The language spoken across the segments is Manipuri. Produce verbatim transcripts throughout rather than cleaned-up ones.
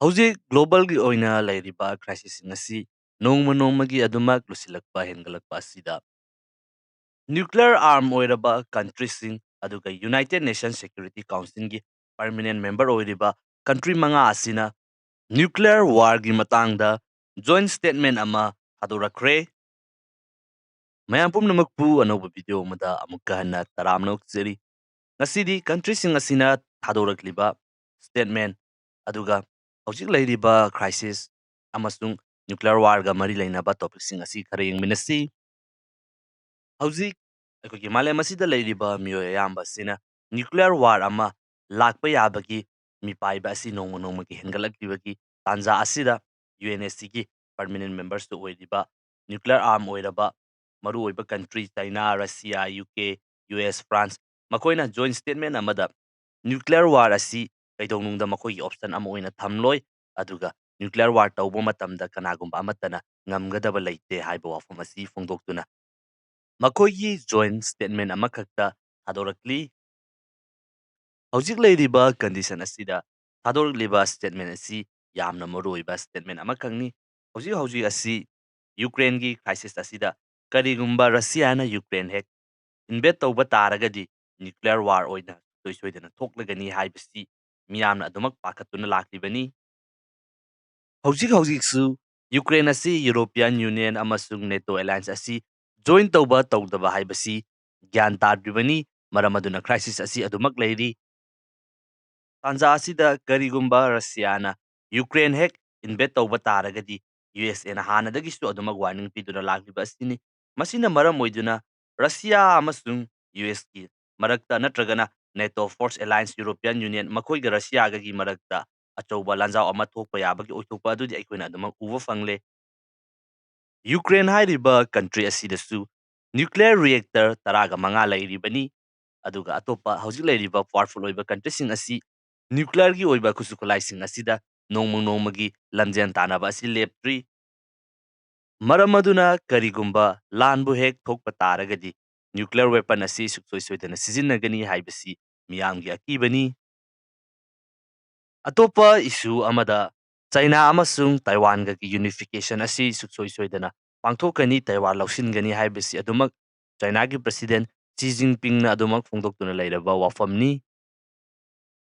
ꯍꯧꯖꯤꯛ ꯒ꯭ꯂꯣꯕꯦꯜꯒꯤ ꯑꯣꯏꯅ ꯂꯩꯔꯤꯕ ꯀ꯭ꯔꯥꯏꯁꯤꯁꯁꯤꯡ ꯑꯁꯤ ꯅꯣꯡꯃ ꯅꯣꯡꯃꯒꯤ ꯑꯗꯨꯃꯛ ꯂꯨꯁꯤꯜꯂꯛꯄ ꯍꯦꯟꯒꯠꯂꯛꯄ ꯑꯁꯤꯗ ꯅ꯭ꯌꯨꯀ꯭ꯂꯤꯌꯔ ꯑꯥꯔꯝ ꯑꯣꯏꯔꯕ ꯀꯟꯇ꯭ꯔꯤꯁꯤꯡ ꯑꯗꯨꯒ ꯌꯨꯅꯥꯏꯇꯦꯗ ꯅꯦꯁꯟ ꯁꯦꯀ꯭ꯌꯨꯔꯤꯇꯤ ꯀꯥꯎꯟꯁꯤꯜꯒꯤ ꯄꯔꯃꯤꯅꯦꯟ ꯃꯦꯝꯕꯔ ꯑꯣꯏꯔꯤꯕ ꯀꯟꯇ꯭ꯔꯤ ꯃꯉꯥ ꯑꯁꯤꯅ ꯅ꯭ꯌꯨꯀ꯭ꯂꯤꯌꯔ ꯋꯥꯔꯒꯤ ꯃꯇꯥꯡꯗ ꯖꯣꯏꯟ ꯁ꯭ꯇꯦꯠꯃꯦꯟ ꯑꯃ ꯊꯥꯗꯣꯔꯛꯈ꯭ꯔꯦ꯫ ꯃꯌꯥꯝ ꯄꯨꯝꯅꯃꯛꯄꯨ ꯑꯅꯧꯕ ꯚꯤꯗꯤꯑꯣ ꯑꯃꯗ ꯑꯃꯨꯛꯀ ꯍꯟꯅ ꯇꯔꯥꯝꯅ ꯑꯣꯛꯆꯔꯤ꯫ ꯉꯁꯤꯗꯤ ꯀꯟꯇ꯭ꯔꯤꯁꯤꯡ ꯑꯁꯤꯅ ꯊꯥꯗꯣꯔꯛꯂꯤꯕ ꯁ꯭ꯇꯦꯠꯃꯦꯟ ꯑꯗꯨꯒ ꯍꯧꯖꯤꯛ ꯂꯩꯔꯤꯕ ꯀ꯭ꯔꯥꯏꯁꯤꯁ ꯑꯃꯁꯨꯡ ꯅ꯭ꯌꯨꯀ꯭ꯂꯤꯌꯔ ꯋꯥꯔꯒ ꯃꯔꯤ ꯂꯩꯅꯕ ꯇꯣꯄꯤꯛꯁꯤꯡ ꯑꯁꯤ ꯈꯔ ꯌꯦꯡꯃꯤꯟꯅꯁꯤ꯫ ꯍꯧꯖꯤꯛ ꯑꯩꯈꯣꯏꯒꯤ ꯃꯥꯂꯦꯝ ꯑꯁꯤꯗ ꯂꯩꯔꯤꯕ ꯃꯤꯑꯣꯏ ꯑꯌꯥꯝꯕ ꯑꯁꯤꯅ ꯅ꯭ꯌꯨꯀ꯭ꯂꯤꯌꯔ ꯋꯥꯔ ꯑꯃ ꯂꯥꯛꯄ ꯌꯥꯕꯒꯤ ꯃꯤꯄꯥꯏꯕ ꯑꯁꯤ ꯅꯣꯡꯃ ꯅꯣꯡꯃꯒꯤ ꯍꯦꯟꯒꯠꯂꯛꯂꯤꯕꯒꯤ ꯇꯥꯟꯖꯥ ꯑꯁꯤꯗ ꯌꯨ ꯑꯦꯟ ꯑꯦꯁ ꯁꯤꯒꯤ ꯄꯔꯃꯤꯅꯦꯟ ꯃꯦꯝꯕꯔꯁꯨ ꯑꯣꯏꯔꯤꯕ ꯅ꯭ꯌꯨꯀ꯭ꯂꯤꯌꯔ ꯑꯥꯔꯝ ꯑꯣꯏꯔꯕ ꯃꯔꯨꯑꯣꯏꯕ country China, Russia, U K, U S, France ꯃꯈꯣꯏꯅ ꯖꯣꯏꯟ ꯁ꯭ꯇꯦꯠꯃꯦꯟ ꯑꯃꯗ ꯅ꯭ꯌꯨꯀ꯭ꯂꯤꯌꯔ ꯋꯥꯔ ꯑꯁꯤ ꯀꯩꯗꯧꯅꯨꯡꯗ ꯃꯈꯣꯏꯒꯤ ꯑꯣꯞꯁꯟ ꯑꯃ ꯑꯣꯏꯅ ꯊꯝꯂꯣꯏ, ꯑꯗꯨꯒ ꯅ꯭ꯌꯨꯀ꯭ꯂꯤꯌꯔ ꯋꯥꯔ ꯇꯧꯕ ꯃꯇꯝꯗ ꯀꯅꯥꯒꯨꯝꯕ ꯑꯃꯠꯇꯅ ꯉꯝꯒꯗꯕ ꯂꯩꯇꯦ ꯍꯥꯏꯕ ꯋꯥꯐꯝ ꯑꯁꯤ ꯐꯣꯡꯗꯣꯛꯇꯨꯅ ꯃꯈꯣꯏꯒꯤ ꯖꯣꯏꯟ ꯁ꯭ꯇꯦꯠꯃꯦꯟ ꯑꯃꯈꯛꯇ ꯊꯥꯗꯣꯔꯛꯂꯤ꯫ ꯍꯧꯖꯤꯛ ꯂꯩꯔꯤꯕ ꯀꯟꯗꯤꯁꯟ ꯑꯁꯤꯗ ꯊꯥꯗꯣꯔꯛꯂꯤꯕ ꯁ꯭ꯇꯦꯠꯃꯦꯟ ꯑꯁꯤ ꯌꯥꯝꯅ ꯃꯔꯨꯑꯣꯏꯕ ꯁ꯭ꯇꯦꯠꯃꯦꯟ ꯑꯃꯈꯛꯅꯤ꯫ ꯍꯧꯖꯤꯛ ꯍꯧꯖꯤꯛ ꯑꯁꯤ ꯌꯨꯀ꯭ꯔꯦꯟꯒꯤ ꯀ꯭ꯔꯥꯏꯁꯤꯁ ꯑꯁꯤꯗ ꯀꯔꯤꯒꯨꯝꯕ ꯔꯁꯤꯌꯥꯅ ꯌꯨꯀ꯭ꯔꯦꯟ ꯍꯦꯛ ꯏꯟꯚꯦꯗ ꯇꯧꯕ ꯇꯥꯔꯒꯗꯤ ꯅ꯭ꯌꯨꯀ꯭ꯂꯤꯌꯔ ꯋꯥꯔ ꯑꯣꯏꯅ ꯁꯨꯡꯁꯣꯏ ꯁꯣꯏꯗꯅ ꯊꯣꯛꯂꯒꯅꯤ ꯍꯥꯏꯕꯁꯤ ꯃꯤꯌꯥꯝꯅ ꯑꯗꯨꯃꯛ ꯄꯥꯈꯠꯇꯨꯅ ꯂꯥꯛꯂꯤꯕꯅꯤ꯫ ꯍꯧꯖꯤꯛ ꯍꯧꯖꯤꯛꯁꯨ ꯌꯨꯀ꯭ꯔꯦꯟ ꯑꯁꯤ ꯌꯨꯔꯣꯄꯤꯌꯟ ꯌꯨꯅꯤꯌꯟ ꯑꯃꯁꯨꯡ ꯅꯦꯇꯣ ꯑꯦꯂꯥꯌꯟꯁ ꯑꯁꯤ ꯖꯣꯏꯟ ꯇꯧꯕ ꯇꯧꯗꯕ ꯍꯥꯏꯕꯁꯤ ꯒ꯭ꯌꯥꯟ ꯇꯥꯗ꯭ꯔꯤꯕꯅꯤ꯫ ꯃꯔꯝ ꯑꯗꯨꯅ ꯀ꯭ꯔꯥꯏꯁꯤꯁ ꯑꯁꯤ ꯑꯗꯨꯃꯛ ꯂꯩꯔꯤ꯫ ꯇꯥꯟꯖꯥ ꯑꯁꯤꯗ ꯀꯔꯤꯒꯨꯝꯕ ꯔꯁꯤꯌꯥꯅ ꯌꯨꯀ꯭ꯔꯦꯟ ꯍꯦꯛ ꯏꯟꯚꯦꯗ ꯇꯧꯕ ꯇꯥꯔꯒꯗꯤ ꯌꯨ ꯑꯦꯁ ꯑꯦꯅ ꯍꯥꯟꯅꯗꯒꯤꯁꯨ ꯑꯗꯨꯃꯛ ꯋꯥꯔꯅꯤꯡ ꯄꯤꯗꯨꯅ ꯂꯥꯛꯂꯤꯕ ꯑꯁꯤꯅꯤ꯫ ꯃꯁꯤꯅ ꯃꯔꯝ ꯑꯣꯏꯗꯨꯅ ꯔꯁꯤꯌꯥ ꯑꯃꯁꯨꯡ ꯌꯨ ꯑꯦꯁꯀꯤ ꯃꯔꯛꯇ ꯅꯠꯇ꯭ꯔꯒꯅ ꯅꯦꯇꯣ ꯐꯣꯔꯁ ꯑꯦꯂꯥꯌꯟꯁ ꯌꯨꯔꯣꯄꯤꯌꯟ ꯌꯨꯅꯤꯌꯟ ꯃꯈꯣꯏꯒ ꯔꯁꯤꯌꯥꯒꯒꯤ ꯃꯔꯛꯇ ꯑꯆꯧꯕ ꯂꯥꯟꯖꯥꯎ ꯑꯃ ꯊꯣꯛꯄ ꯌꯥꯕꯒꯤ ꯑꯣꯏꯊꯣꯛꯄ ꯑꯗꯨꯗꯤ ꯑꯩꯈꯣꯏꯅ ꯑꯗꯨꯃꯛ ꯎꯕ ꯐꯪꯂꯦ꯫ ꯌꯨꯀ꯭ꯔꯦꯟ ꯍꯥꯏꯔꯤꯕ ꯀꯟꯇ꯭ꯔꯤ ꯑꯁꯤꯗꯁꯨ ꯅ꯭ꯌꯨꯀ꯭ꯂꯤꯌꯔ ꯔꯤꯑꯦꯛꯇꯔ ꯇꯔꯥꯒ ꯃꯉꯥ ꯂꯩꯔꯤꯕꯅꯤ꯫ ꯑꯗꯨꯒ ꯑꯇꯣꯞꯄ ꯍꯧꯖꯤꯛ ꯂꯩꯔꯤꯕ ꯄꯥꯋꯔꯐꯨꯜ ꯑꯣꯏꯕ ꯀꯟꯇ꯭ꯔꯤꯁꯤꯡ ꯑꯁꯤ ꯅ꯭ꯌꯨꯀ꯭ꯂꯤꯌꯔꯒꯤ ꯑꯣꯏꯕ ꯈꯨꯠꯁꯨ ꯈꯨꯠꯂꯥꯏꯁꯤꯡ ꯑꯁꯤꯗ ꯅꯣꯡꯃ ꯅꯣꯡꯃꯒꯤ ꯂꯝꯖꯦꯟ ꯇꯥꯟꯅꯕ ꯑꯁꯤ ꯂꯦꯞꯇ꯭ꯔꯤ꯫ ꯃꯔꯝ ꯑꯗꯨꯅ ꯀꯔꯤꯒꯨꯝꯕ ꯂꯥꯟꯕꯨ ꯍꯦꯛ ꯊꯣꯛꯄ ꯇꯥꯔꯒꯗꯤ ꯅ꯭ꯌꯨꯀ꯭ꯂꯤꯌꯔ ꯋꯦꯄꯟ ꯑꯁꯤ ꯁꯨꯡꯁꯣꯏ ꯁꯣꯏꯗꯅ ꯁꯤꯖꯤꯟꯅꯒꯅꯤ ꯍꯥꯏꯕꯁꯤ ꯃꯤꯌꯥꯝꯒꯤ ꯑꯀꯤꯕꯅꯤ꯫ ꯑꯇꯣꯞꯄ issue ꯑꯃꯗ, ꯆꯥꯏꯅꯥ ꯑꯃꯁꯨꯡ ꯇꯥꯏꯋꯥꯟꯒꯒꯤ unification ꯑꯁꯤ ꯁꯨꯡꯁꯣꯏ ꯁꯣꯏꯗꯅ ꯄꯥꯡꯊꯣꯛꯀꯅꯤ, ꯇꯥꯏꯋꯥꯟ ꯂꯧꯁꯤꯟꯒꯅꯤ ꯍꯥꯏꯕꯁꯤ ꯑꯗꯨꯃꯛ ꯆꯥꯏꯅꯥꯒꯤ President Xi Jinpingꯅ ꯑꯗꯨꯃꯛ ꯐꯣꯡꯗꯣꯛꯇꯨꯅ ꯂꯩꯔꯕ ꯋꯥꯐꯝꯅꯤ꯫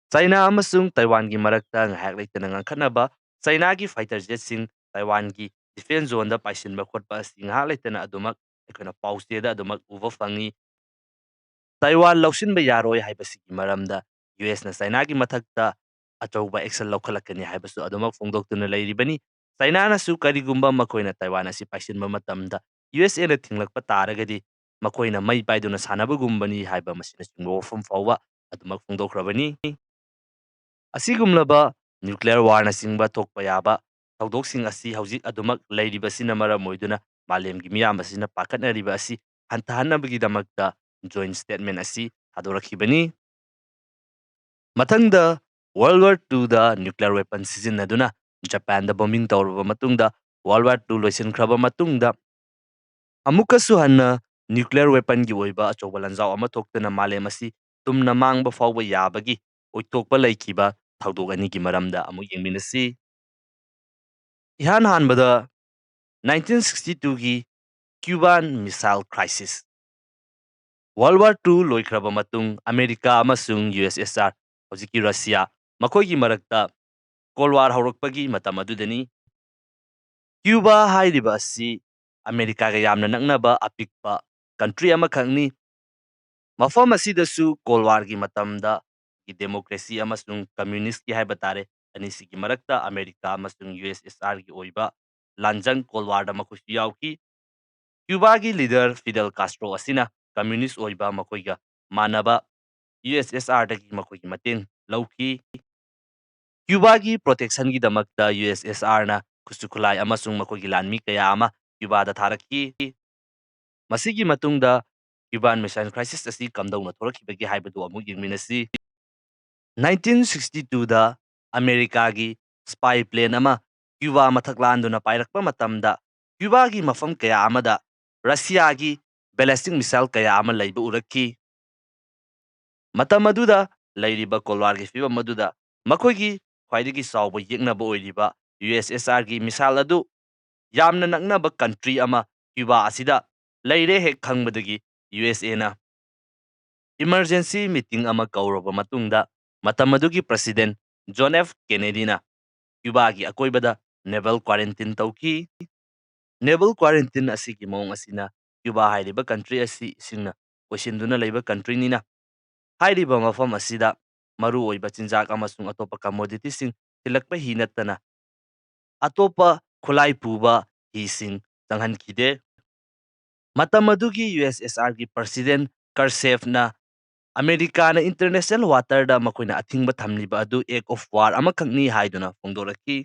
ꯆꯥꯏꯅꯥ ꯑꯃꯁꯨꯡ ꯇꯥꯏꯋꯥꯟꯒꯤ ꯃꯔꯛꯇ ꯉꯥꯏꯍꯥꯛ ꯂꯩꯇꯅ ꯉꯥꯡꯈꯠꯅꯕ, ꯆꯥꯏꯅꯥꯒꯤ fighter jetꯁꯤꯡ ꯇꯥꯏꯋꯥꯟꯒꯤ defence zoneꯗ ꯄꯥꯏꯁꯤꯟꯕ ꯈꯣꯠꯄ ꯑꯁꯤ ꯉꯥꯏꯍꯥꯛ ꯂꯩꯇꯅ ꯑꯗꯨꯃꯛ ꯑꯩꯈꯣꯏꯅ ꯄꯥꯎꯆꯦꯗ ꯑꯗꯨꯃꯛ ꯎꯕ ꯐꯪꯉꯤ꯫ ꯇꯥꯏꯋꯥꯟ ꯂꯧꯁꯤꯟꯕ ꯌꯥꯔꯣꯏ ꯍꯥꯏꯕꯁꯤꯒꯤ ꯃꯔꯝꯗ USꯅ ꯆꯥꯏꯅꯥꯒꯤ ꯃꯊꯛꯇ ꯑꯆꯧꯕ action ꯂꯧꯈꯠꯂꯛꯀꯅꯤ ꯍꯥꯏꯕꯁꯨ ꯑꯗꯨꯃꯛ ꯐꯣꯡꯗꯣꯛꯇꯨꯅ ꯂꯩꯔꯤꯕꯅꯤ꯫ ꯆꯥꯏꯅꯥꯅꯁꯨ ꯀꯔꯤꯒꯨꯝꯕ ꯃꯈꯣꯏꯅ ꯇꯥꯏꯋꯥꯟ ꯑꯁꯤ ꯄꯥꯏꯁꯤꯟꯕ ꯃꯇꯝꯗ USAꯅ ꯊꯤꯡꯂꯛꯄ ꯇꯥꯔꯒꯗꯤ ꯃꯈꯣꯏꯅ ꯃꯩ ꯄꯥꯏꯗꯨꯅ ꯁꯥꯟꯅꯕꯒꯨꯝꯕꯅꯤ ꯍꯥꯏꯕ ꯃꯁꯤꯅꯆꯤꯡꯕ ꯋꯥꯐꯝ ꯐꯥꯎꯕ ꯑꯗꯨꯃꯛ ꯐꯣꯡꯗꯣꯛꯈ꯭ꯔꯕꯅꯤ꯫ ꯑꯁꯤꯒꯨꯝꯂꯕ nuclear warꯅꯆꯤꯡꯕ ꯊꯣꯛꯄ ꯌꯥꯕ ꯊꯧꯗꯣꯛꯁꯤꯡ ꯑꯁꯤ ꯍꯧꯖꯤꯛ ꯑꯗꯨꯃꯛ ꯂꯩꯔꯤꯕꯁꯤꯅ ꯃꯔꯝ ꯑꯣꯏꯗꯨꯅ ꯃꯥꯂꯦꯝꯒꯤ ꯃꯤꯌꯥꯝ ꯑꯁꯤꯅ ꯄꯥꯈꯠꯅꯔꯤꯕ ꯑꯁꯤ ꯍꯟꯊꯍꯟꯅꯕꯒꯤꯗꯃꯛꯇ joint statement ꯑꯁꯤ ꯊꯥꯗꯣꯔꯛꯈꯤꯕꯅꯤ꯫ ꯃꯊꯪꯗ World War twoꯗ nuclear weapon ꯁꯤꯖꯤꯟꯅꯗꯨꯅ ꯖꯄꯥꯟꯗ bombing ꯇꯧꯔꯕ ꯃꯇꯨꯡꯗ, World War two ꯂꯣꯏꯁꯤꯟꯈ꯭ꯔꯕ ꯃꯇꯨꯡꯗ, ꯑꯃꯨꯛꯀꯁꯨ ꯍꯟꯅ nuclear weaponꯒꯤ ꯑꯣꯏꯕ ꯑꯆꯧꯕ ꯂꯥꯟꯖꯥꯎ ꯑꯃ ꯊꯣꯛꯇꯨꯅ ꯃꯥꯂꯦꯝ ꯑꯁꯤ ꯇꯨꯝꯅ ꯃꯥꯡꯕ ꯐꯥꯎꯕ ꯌꯥꯕꯒꯤ ꯑꯣꯏꯊꯣꯛꯄ ꯂꯩꯈꯤꯕ ꯊꯧꯗꯣꯛ ꯑꯅꯤꯒꯤ ꯃꯔꯝꯗ ꯑꯃꯨꯛ ꯌꯦꯡꯃꯤꯟꯅꯁꯤ꯫ ꯏꯍꯥꯟ ꯍꯥꯟꯕꯗ nineteen sixty twoꯒꯤ Cuban Missile Crisis꯫ World War two ꯂꯣꯏꯈ꯭ꯔꯕ ꯃꯇꯨꯡ, ꯑꯃꯦꯔꯤꯀꯥ ꯑꯃꯁꯨꯡ USSR, ꯍꯧꯖꯤꯛꯀꯤ ꯔꯁꯤꯌꯥ, ꯃꯈꯣꯏꯒꯤ ꯃꯔꯛꯇ Cold War ꯍꯧꯔꯛꯄꯒꯤ ꯃꯇꯝ ꯑꯗꯨꯗꯅꯤ꯫ ꯀ꯭ꯌꯨꯕꯥ ꯍꯥꯏꯔꯤꯕ ꯑꯁꯤ ꯑꯃꯦꯔꯤꯀꯥꯒ ꯌꯥꯝꯅ ꯅꯛꯅꯕ ꯑꯄꯤꯛꯄ country ꯑꯃꯈꯛꯅꯤ꯫ ꯃꯐꯝ ꯑꯁꯤꯗꯁꯨ Cold Warꯒꯤ ꯃꯇꯝꯗ democracy ꯑꯃꯁꯨꯡ communistꯀꯤ ꯍꯥꯏꯕ ꯇꯥꯔꯦ, ꯑꯅꯤꯁꯤꯒꯤ ꯃꯔꯛꯇ ꯑꯃꯦꯔꯤꯀꯥ ꯑꯃꯁꯨꯡ USSRꯒꯤ ꯑꯣꯏꯕ ꯂꯥꯟꯖꯪ Cold Warꯗ ꯃꯈꯣꯏꯁꯨ ꯌꯥꯎꯈꯤ꯫ ꯀ꯭ꯌꯨꯕꯥꯒꯤ leader Fidel Castro ꯑꯁꯤꯅ communist ꯑꯣꯏꯕ ꯃꯈꯣꯏꯒ ꯃꯥꯟꯅꯕ USSRꯗꯒꯤ ꯃꯈꯣꯏꯒꯤ ꯃꯇꯦꯡ ꯂꯧꯈꯤ꯫ ꯀ꯭ꯌꯨꯕꯥꯒꯤ protectionꯒꯤꯗꯃꯛꯇ USSRꯅ ꯈꯨꯠꯁꯨ ꯈꯨꯠꯂꯥꯏ ꯑꯃꯁꯨꯡ ꯃꯈꯣꯏꯒꯤ ꯂꯥꯟꯃꯤ ꯀꯌꯥ ꯑꯃ ꯀ꯭ꯌꯨꯕꯥꯗ ꯊꯥꯔꯛꯈꯤ꯫ ꯃꯁꯤꯒꯤ ꯃꯇꯨꯡꯗ Cuban Missile Crisis ꯑꯁꯤ ꯀꯝꯗꯧꯅ ꯊꯣꯛꯂꯛꯈꯤꯕꯒꯦ ꯍꯥꯏꯕꯗꯨ ꯑꯃꯨꯛ ꯌꯦꯡꯃꯤꯟꯅꯁꯤ꯫ nineteen sixty twoꯗ ꯑꯃꯦꯔꯤꯀꯥꯒꯤ spy plane ꯑꯃ ꯀ꯭ꯌꯨꯕꯥ ꯃꯊꯛ ꯂꯥꯟꯗꯨꯅ ꯄꯥꯏꯔꯛꯄ ꯃꯇꯝꯗ, ꯀ꯭ꯌꯨꯕꯥꯒꯤ ꯃꯐꯝ ꯀꯌꯥ ꯑꯃꯗ ꯔꯁꯤꯌꯥꯒꯤ ballistic missile ꯀꯌꯥ ꯑꯃ ꯂꯩꯕ ꯎꯔꯛꯈꯤ꯫ ꯃꯇꯝ ꯑꯗꯨꯗ ꯂꯩꯔꯤꯕ Cold Warꯒꯤ ꯐꯤꯕꯝ ꯑꯗꯨꯗ ꯃꯈꯣꯏꯒꯤ ꯈ꯭ꯋꯥꯏꯗꯒꯤ ꯆꯥꯎꯕ ꯌꯦꯛꯅꯕ ꯑꯣꯏꯔꯤꯕ ꯌꯨ ꯑꯦꯁ ꯑꯦꯁ ꯑꯥꯔꯒꯤ ꯃꯤꯁꯥꯏꯜ ꯑꯗꯨ ꯌꯥꯝꯅ ꯅꯛꯅꯕ ꯀꯟꯇ꯭ꯔꯤ ꯑꯃ, ꯀ꯭ꯌꯨꯕꯥ ꯑꯁꯤꯗ ꯂꯩꯔꯦ ꯍꯦꯛ ꯈꯪꯕꯗꯒꯤ ꯌꯨ ꯑꯦꯁ ꯑꯦꯅ ꯏꯃꯔꯖꯦꯟꯁꯤ ꯃꯤꯇꯤꯡ ꯑꯃ ꯀꯧꯔꯕ ꯃꯇꯨꯡꯗ, ꯃꯇꯝ ꯑꯗꯨꯒꯤ ꯄ꯭ꯔꯁꯤꯗꯦꯟ ꯖꯣꯟ ꯑꯦꯐ ꯀꯦꯅꯦꯗꯤꯅ ꯀ꯭ꯌꯨꯕꯥꯒꯤ ꯑꯀꯣꯏꯕꯗ ꯅꯦꯚꯦꯜ ꯀ꯭ꯋꯥꯔꯦꯟꯇꯤꯟ ꯇꯧꯈꯤ꯫ ꯅꯦꯚꯦꯜ ꯀ꯭ꯋꯥꯔꯦꯟꯇꯤꯟ ꯑꯁꯤꯒꯤ ꯃꯑꯣꯡ ꯑꯁꯤꯅ ꯀ꯭ꯌꯨꯕꯥ ꯍꯥꯏꯔꯤꯕ ꯀꯟꯇ꯭ꯔꯤ ꯑꯁꯤ ꯏꯁꯤꯡꯅ ꯀꯣꯏꯁꯤꯟꯗꯨꯅ ꯂꯩꯕ ꯀꯟꯇ꯭ꯔꯤꯅꯤꯅ, ꯍꯥꯏꯔꯤꯕ ꯃꯐꯝ ꯑꯁꯤꯗ ꯃꯔꯨꯑꯣꯏꯕ ꯆꯤꯟꯖꯥꯛ ꯑꯃꯁꯨꯡ ꯑꯇꯣꯞꯄ ꯀꯃꯣꯗꯤꯇꯤꯁꯤꯡ ꯊꯤꯜꯂꯛꯄ ꯍꯤ ꯅꯠꯇꯅ ꯑꯇꯣꯞꯄ ꯈꯨꯠꯂꯥꯏ ꯄꯨꯕ ꯍꯤꯁꯤꯡ ꯆꯪꯍꯟꯈꯤꯗꯦ꯫ ꯃꯇꯝ ꯑꯗꯨꯒꯤ ꯌꯨ ꯑꯦꯁ ꯑꯦꯁ ꯑꯥꯔꯒꯤ ꯄ꯭ꯔꯁꯤꯗꯦꯟ ꯀꯔꯁꯦꯐꯅ ꯑꯃꯦꯔꯤꯀꯥꯅ ꯏꯟꯇꯔꯅꯦꯁꯅꯦꯜ ꯋꯥꯇꯔꯗ ꯃꯈꯣꯏꯅ ꯑꯊꯤꯡꯕ ꯊꯝꯂꯤꯕ ꯑꯗꯨ act of war ꯑꯃꯈꯛꯅꯤ ꯍꯥꯏꯗꯨꯅ ꯐꯣꯡꯗꯣꯔꯛꯈꯤ꯫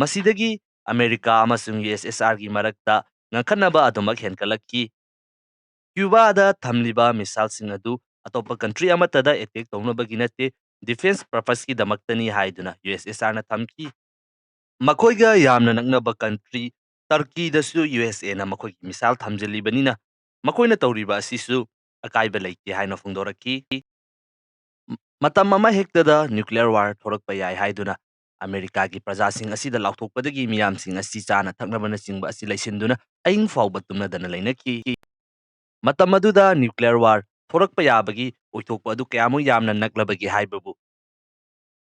ꯃꯁꯤꯗꯒꯤ ꯑꯃꯦꯔꯤꯀꯥ ꯑꯃꯁꯨꯡ ꯌꯨ ꯑꯦꯁ ꯑꯦꯁ ꯑꯥꯔꯒꯤ ꯃꯔꯛꯇ ꯉꯪꯈꯠꯅꯕ ꯑꯗꯨꯃꯛ ꯍꯦꯟꯒꯠꯂꯛꯈꯤ꯫ ꯀ꯭ꯌꯨꯕꯥꯗ ꯊꯝꯂꯤꯕ ꯃꯤꯁꯥꯏꯜꯁꯤꯡ ꯑꯗꯨ ꯑꯇꯣꯞꯄ ꯀꯟꯇ꯭ꯔꯤ ꯑꯃꯠꯇꯗ ꯑꯦꯇꯦꯛ ꯇꯧꯅꯕꯒꯤ ꯅꯠꯇꯦ, ꯗꯤꯐꯦꯟꯁ ꯄꯔꯄꯁꯀꯤꯗꯃꯛꯇꯅꯤ ꯍꯥꯏꯗꯨꯅ ꯌꯨ ꯑꯦꯁ ꯑꯦꯁ ꯑꯥꯔꯅ ꯊꯝꯈꯤ꯫ ꯃꯈꯣꯏꯒ ꯌꯥꯝꯅ ꯅꯛꯅꯕ ꯀꯟꯇ꯭ꯔꯤ ꯇꯔꯀꯤꯗꯁꯨ ꯌꯨ ꯑꯦꯁ ꯑꯦꯅ ꯃꯈꯣꯏꯒꯤ ꯃꯤꯁꯥꯏꯜ ꯊꯝꯖꯤꯜꯂꯤꯕꯅꯤꯅ, ꯃꯈꯣꯏꯅ ꯇꯧꯔꯤꯕ ꯑꯁꯤꯁꯨ ꯑꯀꯥꯏꯕ ꯂꯩꯇꯦ ꯍꯥꯏꯅ ꯐꯣꯡꯗꯣꯔꯛꯈꯤ꯫ ꯃꯇꯝ ꯑꯃ ꯍꯦꯛꯇꯗ ꯅ꯭ꯌꯨꯀ꯭ꯂꯤꯌꯔ ꯋꯥꯔ ꯊꯣꯔꯛꯄ ꯌꯥꯏ ꯍꯥꯏꯗꯨꯅ ꯑꯃꯦꯔꯤꯀꯥꯒꯤ ꯄ꯭ꯔꯖꯥꯁꯤꯡ ꯑꯁꯤꯗ ꯂꯥꯎꯊꯣꯛꯄꯗꯒꯤ ꯃꯤꯌꯥꯝꯁꯤꯡ ꯑꯁꯤ ꯆꯥꯅ ꯊꯛꯅꯕꯅꯆꯤꯡꯕ ꯑꯁꯤ ꯂꯩꯁꯤꯟꯗꯨꯅ ꯑꯍꯤꯡ ꯐꯥꯎꯕ ꯇꯨꯝꯅꯗꯅ ꯂꯩꯅꯈꯤ꯫ ꯃꯇꯝ ꯑꯗꯨꯗ ꯅ꯭ꯌꯨꯀ꯭ꯂꯤꯌꯔ ꯋꯥꯔ ꯊꯣꯔꯛꯄ ꯌꯥꯕꯒꯤ ꯑꯣꯏꯊꯣꯛꯄ ꯑꯗꯨ ꯀꯌꯥꯃꯨꯛ ꯌꯥꯝꯅ ꯅꯛꯂꯕꯒꯦ ꯍꯥꯏꯕꯕꯨ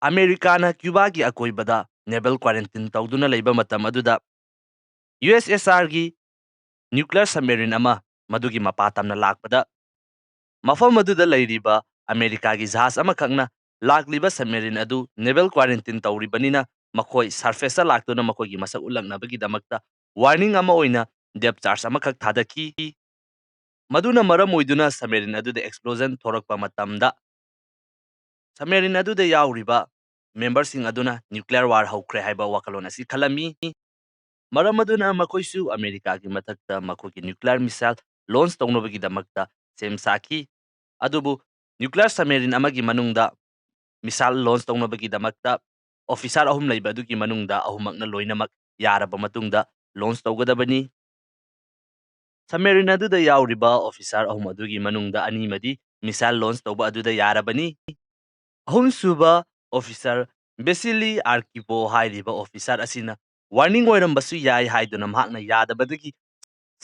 ꯑꯃꯦꯔꯤꯀꯥꯅ ꯀ꯭ꯌꯨꯕꯥꯒꯤ ꯑꯀꯣꯏꯕꯗ ꯅꯦꯚꯦꯜ ꯀ꯭ꯋꯥꯔꯦꯟꯇꯤꯟ ꯇꯧꯗꯨꯅ ꯂꯩꯕ ꯃꯇꯝ ꯑꯗꯨꯗ ꯌꯨ ꯑꯦꯁ ꯑꯦꯁ ꯑꯥꯔꯒꯤ ꯅ꯭ꯌꯨꯀ꯭ꯂꯤꯌꯔ ꯁꯕꯃꯦꯔꯤꯟ ꯑꯃ ꯃꯗꯨꯒꯤ ꯃꯄꯥ ꯇꯝꯅ ꯂꯥꯛꯄꯗ, ꯃꯐꯝ ꯑꯗꯨꯗ ꯂꯩꯔꯤꯕ ꯑꯃꯦꯔꯤꯀꯥꯒꯤ ꯖꯍꯥꯖ ꯑꯃꯈꯛꯅ ꯂꯥꯛꯂꯤꯕ ꯁꯕꯃꯦꯔꯤꯟ ꯑꯗꯨ ꯅꯦꯚꯦꯜ ꯀ꯭ꯋꯥꯔꯦꯟꯇꯤꯟ ꯇꯧꯔꯤꯕꯅꯤꯅ, ꯃꯈꯣꯏ ꯁꯔꯐꯦꯁꯇ ꯂꯥꯛꯇꯨꯅ ꯃꯈꯣꯏꯒꯤ ꯃꯁꯛ ꯎꯠꯂꯛꯅꯕꯒꯤꯗꯃꯛꯇ ꯋꯥꯔꯅꯤꯡ ꯑꯃ ꯑꯣꯏꯅ ꯗꯦꯞ ꯆꯥꯔꯖ ꯑꯃꯈꯛ ꯊꯥꯗꯈꯤ꯫ ꯃꯗꯨꯅ ꯃꯔꯝ ꯑꯣꯏꯗꯨꯅ ꯁꯕꯃꯦꯔꯤꯟ ꯑꯗꯨꯗ ꯑꯦꯛꯁꯄ꯭ꯂꯣꯖꯟ ꯊꯣꯔꯛꯄ ꯃꯇꯝꯗ, ꯁꯕꯃꯦꯔꯤꯟ ꯑꯗꯨꯗ ꯌꯥꯎꯔꯤꯕ ꯃꯦꯝꯕꯔꯁꯤꯡ ꯑꯗꯨꯅ ꯅ꯭ꯌꯨꯀ꯭ꯂꯤꯌꯔ ꯋꯥꯔ ꯍꯧꯈ꯭ꯔꯦ ꯍꯥꯏꯕ ꯋꯥꯈꯜꯂꯣꯟ ꯑꯁꯤ ꯈꯜꯂꯝꯃꯤ꯫ ꯃꯔꯝ ꯑꯗꯨꯅ ꯃꯈꯣꯏꯁꯨ ꯑꯃꯦꯔꯤꯀꯥꯒꯤ ꯃꯊꯛꯇ ꯃꯈꯣꯏꯒꯤ ꯅ꯭ꯌꯨꯀ꯭ꯂꯤꯌꯔ ꯃꯤꯁꯥꯏꯜ ꯂꯣꯟꯆ ꯇꯧꯅꯕꯒꯤꯗꯃꯛꯇ ꯁꯦꯝ ꯁꯥꯈꯤ꯫ ꯑꯗꯨꯕꯨ ꯅ꯭ꯌꯨꯀ꯭ꯂꯤꯌꯔ ꯁꯕꯃꯦꯔꯤꯟ ꯑꯃꯒꯤ ꯃꯅꯨꯡꯗ ꯃꯤꯁꯥꯏꯜ ꯂꯣꯟꯆ ꯇꯧꯅꯕꯒꯤꯗꯃꯛꯇ ꯑꯣꯐꯤꯁꯥꯔ ꯑꯍꯨꯝ ꯂꯩꯕ ꯑꯗꯨꯒꯤ ꯃꯅꯨꯡꯗ ꯑꯍꯨꯝꯃꯛꯅ ꯂꯣꯏꯅꯃꯛ ꯌꯥꯔꯕ ꯃꯇꯨꯡꯗ ꯂꯣꯟꯆ ꯇꯧꯒꯗꯕꯅꯤ꯫ ꯁꯕꯃꯦꯔꯤꯟ ꯑꯗꯨꯗ ꯌꯥꯎꯔꯤꯕ ꯑꯣꯐꯤꯁꯥꯔ ꯑꯍꯨꯝ ꯑꯗꯨꯒꯤ ꯃꯅꯨꯡꯗ ꯑꯅꯤꯃꯗꯤ ꯃꯤꯁꯥꯏꯜ ꯂꯣꯟꯆ ꯇꯧꯕ ꯑꯗꯨꯗ ꯌꯥꯔꯕꯅꯤ꯫ ꯑꯍꯨꯝꯁꯨꯕ officer Vasily Arkhipov ꯍꯥꯏꯔꯤꯕ officer ꯑꯁꯤꯅ warning ꯑꯣꯏꯔꯝꯕꯁꯨ ꯌꯥꯏ ꯍꯥꯏꯗꯨꯅ ꯃꯍꯥꯛꯅ ꯌꯥꯗꯕꯗꯒꯤ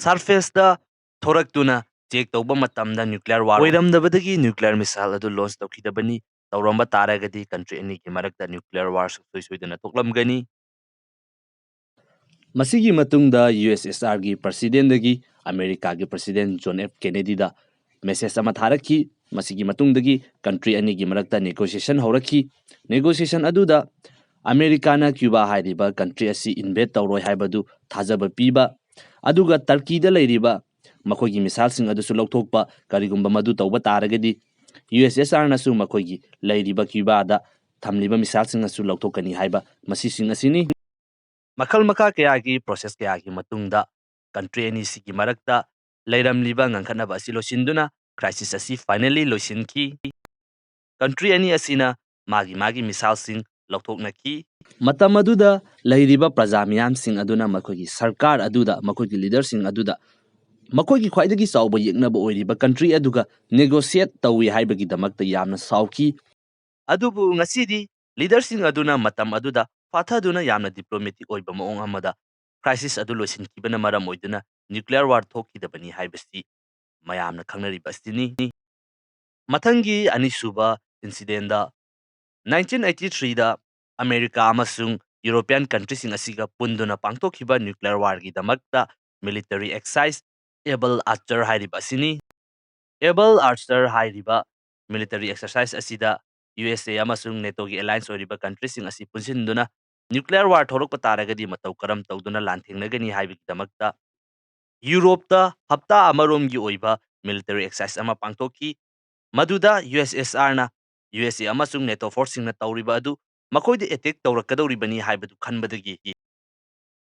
surface ꯇ ꯊꯣꯔꯛꯇꯨꯅ check ꯇꯧꯕ ꯃꯇꯝꯗ nuclear war ꯑꯣꯏꯔꯝꯗꯕꯗꯒꯤ nuclear missile ꯑꯗꯨ launch ꯇꯧꯈꯤꯗꯕꯅꯤ꯫ ꯇꯧꯔꯝꯕ ꯇꯥꯔꯒꯗꯤ country ꯑꯅꯤꯒꯤ ꯃꯔꯛꯇ nuclear war ꯁꯨꯡꯁꯣꯏ ꯁꯣꯏꯗꯅ ꯊꯣꯛꯂꯝꯒꯅꯤ꯫ ꯃꯁꯤꯒꯤ ꯃꯇꯨꯡꯗ USSR ꯒꯤ president ꯗꯒꯤ ꯑꯃꯦꯔꯤꯀꯥꯒꯤ president John F Kennedy ꯗ message ꯑꯃ ꯊꯥꯔꯛꯈꯤ꯫ ꯃꯁꯤꯒꯤ ꯃꯇꯨꯡꯗꯒꯤ country ꯑꯅꯤꯒꯤ ꯃꯔꯛꯇ negotiation ꯍꯧꯔꯛꯈꯤ꯫ Negotiation ꯑꯗꯨꯗ ꯑꯃꯦꯔꯤꯀꯥꯅ ꯀ꯭ꯌꯨꯕꯥ ꯍꯥꯏꯔꯤꯕ country ꯑꯁꯤ invade ꯇꯧꯔꯣꯏ ꯍꯥꯏꯕꯗꯨ ꯊꯥꯖꯕ ꯄꯤꯕ, ꯑꯗꯨꯒ ꯇꯔꯀꯤꯗ ꯂꯩꯔꯤꯕ ꯃꯈꯣꯏꯒꯤ missile ꯁꯤꯡ ꯑꯗꯨꯁꯨ ꯂꯧꯊꯣꯛꯄ, ꯀꯔꯤꯒꯨꯝꯕ ꯃꯗꯨ ꯇꯧꯕ ꯇꯥꯔꯒꯗꯤ USSR ꯅꯁꯨ ꯃꯈꯣꯏꯒꯤ ꯂꯩꯔꯤꯕ ꯀ꯭ꯌꯨꯕꯥꯗ ꯊꯝꯂꯤꯕ missile ꯁꯤꯡ ꯑꯁꯨ ꯂꯧꯊꯣꯛꯀꯅꯤ ꯍꯥꯏꯕ, ꯃꯁꯤꯁꯤꯡ ꯑꯁꯤꯅꯤ꯫ ꯃꯈꯜ ꯃꯈꯥ ꯀꯌꯥꯒꯤ process ꯀꯌꯥꯒꯤ ꯃꯇꯨꯡꯗ country ꯑꯅꯤꯁꯤꯒꯤ ꯃꯔꯛꯇ ꯂꯩꯔꯝꯂꯤꯕ ꯉꯥꯡꯈꯠꯅꯕ ꯑꯁꯤ ꯂꯣꯏꯁꯤꯟꯗꯨꯅ crisis ꯑꯁꯤ finally ꯂꯣꯏꯁꯤꯟꯈꯤ꯫ Country ꯑꯅꯤ ꯑꯁꯤꯅ ꯃꯥꯒꯤ ꯃꯥꯒꯤ missile ꯁꯤꯡ ꯂꯧꯊꯣꯛꯅꯈꯤ꯫ ꯃꯇꯝ ꯑꯗꯨꯗ ꯂꯩꯔꯤꯕ ꯄ꯭ꯔꯖꯥ ꯃꯤꯌꯥꯝꯁꯤꯡ ꯑꯗꯨꯅ ꯃꯈꯣꯏꯒꯤ ꯁꯔꯀꯥꯔ ꯑꯗꯨꯗ, ꯃꯈꯣꯏꯒꯤ leader ꯁꯤꯡ ꯑꯗꯨꯗ ꯃꯈꯣꯏꯒꯤ ꯈ꯭ꯋꯥꯏꯗꯒꯤ ꯆꯥꯎꯕ ꯌꯦꯛꯅꯕ ꯑꯣꯏꯔꯤꯕ country ꯑꯗꯨꯒ negotiate ꯇꯧꯏ ꯍꯥꯏꯕꯒꯤꯗꯃꯛꯇ ꯌꯥꯝꯅ ꯁꯥꯎꯈꯤ꯫ ꯑꯗꯨꯕꯨ ꯉꯁꯤꯗꯤ leader ꯁꯤꯡ ꯑꯗꯨꯅ ꯃꯇꯝ ꯑꯗꯨꯗ ꯐꯥꯊꯗꯨꯅ ꯌꯥꯝꯅ diplomatic ꯑꯣꯏꯕ ꯃꯑꯣꯡ ꯑꯃꯗ crisis ꯑꯗꯨ ꯂꯣꯏꯁꯤꯟꯈꯤꯕꯅ ꯃꯔꯝ ꯑꯣꯏꯗꯨꯅ nuclear war ꯊꯣꯛꯈꯤꯗꯕꯅꯤ ꯍꯥꯏꯕꯁꯤ ꯃꯌꯥꯝꯅ ꯈꯪꯅꯔꯤꯕ ꯑꯁꯤꯅꯤ꯫ ꯃꯊꯪꯒꯤ ꯑꯅꯤꯁꯨꯕ incident ꯗ nineteen eighty three ꯗ ꯑꯃꯦꯔꯤꯀꯥ ꯑꯃꯁꯨꯡ European country ꯁꯤꯡ ꯑꯁꯤꯒ ꯄꯨꯟꯗꯨꯅ ꯄꯥꯡꯊꯣꯛꯈꯤꯕ nuclear war ꯒꯤꯗꯃꯛꯇ military exercise Able Archer ꯍꯥꯏꯔꯤꯕ ꯑꯁꯤꯅꯤ꯫ Able Archer ꯍꯥꯏꯔꯤꯕ military exercise ꯑꯁꯤꯗ USA ꯑꯃꯁꯨꯡ NATO ꯒꯤ alliance ꯑꯣꯏꯔꯤꯕ country ꯁꯤꯡ ꯑꯁꯤ ꯄꯨꯟꯁꯤꯟꯗꯨꯅ nuclear war ꯊꯣꯛꯂꯛꯄ ꯇꯥꯔꯒꯗꯤ ꯃꯇꯧ ꯀꯔꯝ ꯇꯧꯗꯨꯅ ꯂꯥꯟꯊꯦꯡꯅꯒꯅꯤ ꯍꯥꯏꯕꯒꯤꯗꯃꯛꯇ ꯌꯨꯔꯣꯞꯇ ꯍꯞꯇꯥ ꯑꯃꯔꯣꯝꯒꯤ ꯑꯣꯏꯕ military exercise ꯑꯃ ꯄꯥꯡꯊꯣꯛꯈꯤ꯫ ꯃꯗꯨꯗ USSR ꯅ USA ꯑꯃꯁꯨꯡ NATO force ꯁꯤꯡꯅ ꯇꯧꯔꯤꯕ ꯑꯗꯨ ꯃꯈꯣꯏꯗ attack ꯇꯧꯔꯛꯀꯗꯧꯔꯤꯕꯅꯤ ꯍꯥꯏꯕꯗꯨ ꯈꯟꯕꯗꯒꯤ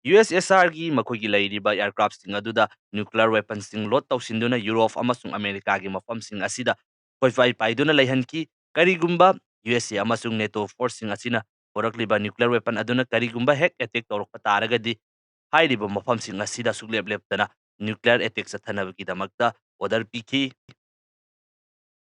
USSR ꯒꯤ ꯃꯈꯣꯏꯒꯤ ꯂꯩꯔꯤꯕ aircraft ꯁꯤꯡ ꯑꯗꯨꯗ nuclear weapon ꯁꯤꯡ load ꯇꯧꯁꯤꯟꯗꯨꯅ ꯌꯨꯔꯣꯞ ꯑꯃꯁꯨꯡ ꯑꯃꯦꯔꯤꯀꯥꯒꯤ ꯃꯐꯝꯁꯤꯡ ꯑꯁꯤꯗ ꯀꯣꯏꯄꯥꯏ ꯄꯥꯏꯗꯨꯅ ꯂꯩꯍꯟꯈꯤ꯫ ꯀꯔꯤꯒꯨꯝꯕ USA ꯑꯃꯁꯨꯡ NATO force ꯁꯤꯡ ꯑꯁꯤꯅ ꯄꯨꯔꯛꯂꯤꯕ nuclear weapon ꯑꯗꯨꯅ ꯀꯔꯤꯒꯨꯝꯕ ꯍꯦꯛ attack ꯇꯧꯔꯛꯄ ꯇꯥꯔꯒꯗꯤ ꯍꯥꯏꯔꯤꯕ ꯃꯐꯝꯁꯤꯡ ꯑꯁꯤꯗ ꯁꯨꯛꯂꯦꯞ ꯂꯦꯞꯇꯅ nuclear attack ꯆꯠꯊꯅꯕꯒꯤꯗꯃꯛꯇ order ꯄꯤꯈꯤ꯫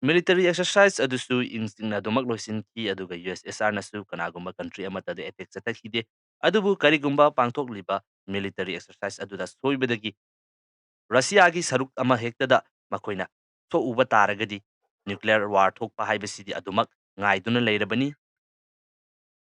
Military exercise ꯑꯗꯨꯁꯨ ꯏꯪ ꯆꯤꯛꯅ ꯑꯗꯨꯃꯛ ꯂꯣꯏꯁꯤꯟꯈꯤ, ꯑꯗꯨꯒ USSRꯅꯁꯨ ꯀꯅꯥꯒꯨꯝꯕ country ꯑꯃꯠꯇꯗ attack ꯆꯠꯊꯈꯤꯗꯦ꯫ ꯑꯗꯨꯕꯨ ꯀꯔꯤꯒꯨꯝꯕ ꯄꯥꯡꯊꯣꯛꯂꯤꯕ military exercise ꯑꯗꯨꯗ ꯁꯣꯏꯕꯗꯒꯤ ꯔꯁꯤꯌꯥꯒꯤ ꯁꯔꯨꯛ ꯑꯃ ꯍꯦꯛꯇꯗ ꯃꯈꯣꯏꯅ ꯁꯣꯛꯎꯕ ꯇꯥꯔꯒꯗꯤ nuclear war ꯊꯣꯛꯄ ꯍꯥꯏꯕꯁꯤꯗꯤ ꯑꯗꯨꯃꯛ ꯉꯥꯏꯗꯨꯅ ꯂꯩꯔꯕꯅꯤ꯫